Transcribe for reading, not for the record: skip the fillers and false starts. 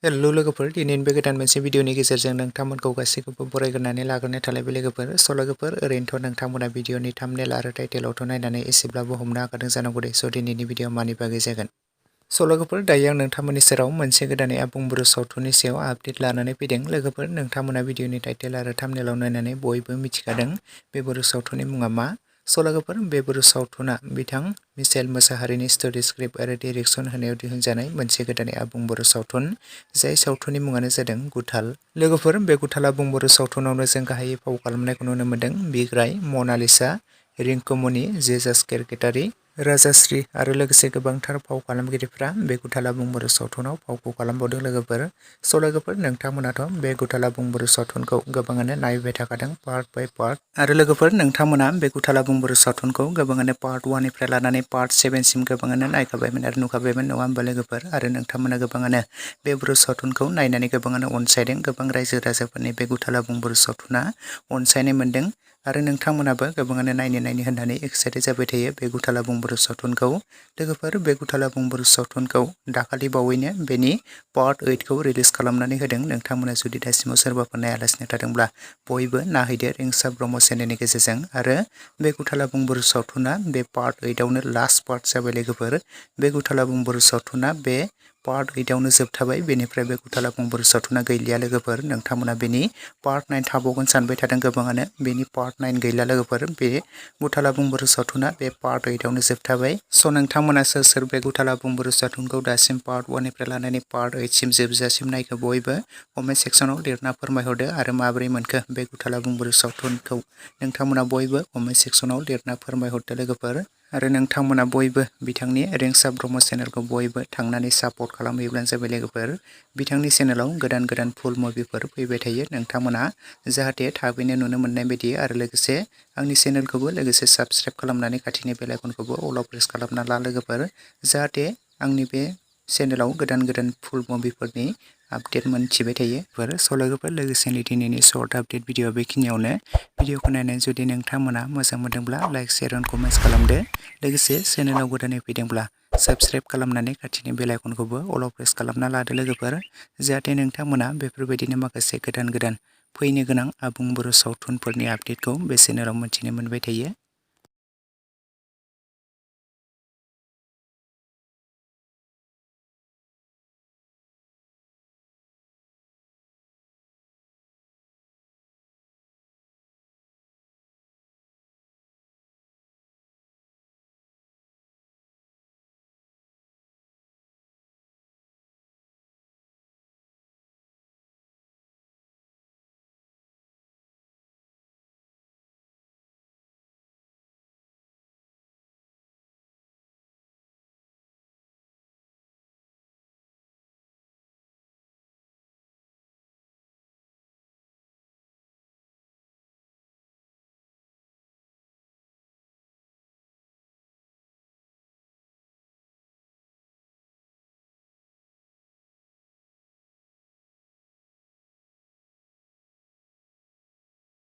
Hello लोगोफोर, दिनैनि बे गोदान मोनसे भिडिअनि गेजेरजों नोंथांमोनखौ गासैखौबो बरायग्रोनानै लाग्रोनाय थालायबाय लोगोफोर। स' लोगोफोर, ओरैनोथ' नोंथांमोना भिडिअनि थाम्बनेल आरो टाइटेलावथ' नायनानै एसेब्लाबो हमनो हाखादों जानांगौ दे। स' दिनैनि भिडिअ मानि बागै जागोन। स' लोगोफोर, दायो आं नोंथांमोननि सेराव मोनसे गोदानै आबुं बर' सावथुननि सायाव आपडेट लानानै फैदों। लोगोफोर, नोंथांमोना भिडिअनि टाइटेल आरो थाम्बनेलाव नायनानै बयबो मिथिखादों बे बर' सावथुननि मुङा मा। स' लोगोफोर, बे बर' सावथुना बिथां मिचेल मोसाहारिनि स्ट'रि स्क्रिप्ट आरो डिरेक्सन होनायाव दिहुनजानाय मोनसे गोदानै आबुं बर' सावथुन, जाय सावथुननि मुङानो जादों गुथाल। लोगोफोर, बे गुथाल आबुं बर' सावथुनावनो जों गाहायै फाव खालामनायखौ नुनो मोन्दों बिग्राय, मनालिसा, रिंकुमनि, जेजास केरकेटारि, राजाश्री आरो लोगोसे गोबांथार फाव खालामगिरिफ्रा बे गुथाल आबुं बर' सावथुनाव फावखौ खालामबावदों लोगोफोर। स' लोगोफोर, नोंथांमोनाथ' बे गुथाल आबुं बर' सावथुनखौ गोबाङानो नायबाय थाखादों पार्ट बाय पार्ट। आरो लोगोफोर, नोंथांमोना बे गुथाल आबुं बर' सावथुनखौ गोबाङानो पार्ट 1 निफ्राय लानानै पार्ट 7 सिम गोबाङानो नायखाबायमोन आरो नुखाबायमोन, नङा होमबा लोगोफोर? आरो नोंथांमोना गोबाङानो बे बर' सावथुनखौ नायनानै गोबाङानो अनसायदों। गोबां रायजो राजाफोरनि बे गुथाल आबुं बर' सावथुना अनसायनाय मोन्दों आरो नोंथांमोनाबो गोबाङानो नायनो होननानै एक्साइटेड जाबाय थायो बे गुथाल आबुं बर' सावथुनखौ। लोगोफोर, बे गुथाल आबुं बर' सावथुनखौ दाखालि बावैनो बेनि पार्ट 8 खौ रिलिज खालामनानै होदों। नोंथांमोना जुदि दासिमाव सोरबाफोर नायालासिनो थादोंब्ला बयबो नायहैदो रिंसा ब्रह्म चेनेलनि गेजेरजों। आरो बे गुथाल आबुं बर' सावथुना बे पार्ट 8 आवनो लास्ट पार्ट जाबाय लोगोफोर। बे गुथाल आबुं बर' सावथुना बे पार्ट 8 आवनो जोबथाबाय। बेनिफ्राय बे गुथाल आबुं बर' सावथुना गैलिया लोगोफोर। नोंथांमोना बेनि पार्ट 9 थाबावगोन सानबाय थादों गोबाङानो। बेनि पार्ट 9 गैला लोगोफोर। बे गुथाल आबुं बर' सावथुना बे पार्ट 8 आवनो जोबथाबाय। स' नोंथांमोना सोर बे गुथाल आबुं बर' सावथुनखौ दासिम पार्ट 1 निफ्राय लानानै पार्ट 8 सिम जोबजासिम नायखो बयबो कमेन्ट सेक्सनाव लिरना फोरमायहरदो। आरो माबोरै मोनखो बे गुथाल आबुं बर' सावथुनखौ नोंथांमोना बयबो कमेन्ट सेक्सनाव लिरना फोरमायहरदो लोगोफोर। आरो नोंथांमोना बयबो बिथांनि रिंसा ब्रह्म चेनेलखौ बयबो थांनानै सापर्ट खालामहैब्लानो जाबाय लोगोफोर। बिथांनि चेनेलाव गोदान गोदान फुल मुभिफोर फैबाय थायो। नोंथांमोना जाहाथे थाबैनो नुनो मोननाय बायदि आरो लोगोसे आंनि चेनेलखौबो लोगोसे साबस्क्राइब खालामनानै खाथिनि बेल आइकनखौबो अलाव प्रेस खालामना ला लोगोफोर, जाहाथे आंनि बे चेनेलाव गोदान गोदान फुल मुभिफोरनि आपडेट मोनथिबाय थायो। स' लोगोफोर, लोगोसेनो दिनैनि सर्ट आपडेट भिडिअ बेखिनियावनो। भिडिअखौ नायनानै जुदि नोंथांमोना मोजां मोनदोंब्ला लाइक, शेयार एन्ड कमेन्ट्स खालामदो। लोगोसे चेनेलाव गोदानै फैदोंब्ला साबस्क्राइब खालामनानै खाथिनि बेल आइकनखौबो अलाव प्रेस खालामना लादो लोगोफोर, जाहाथे नोंथांमोना बेफोरबायदिनो माखासे गोदान गोदान फैनो गोनां आबुं बर' सावथुनफोरनि आपडेटखौ बे चेनेलाव मोनथिनो मोनबाय थायो।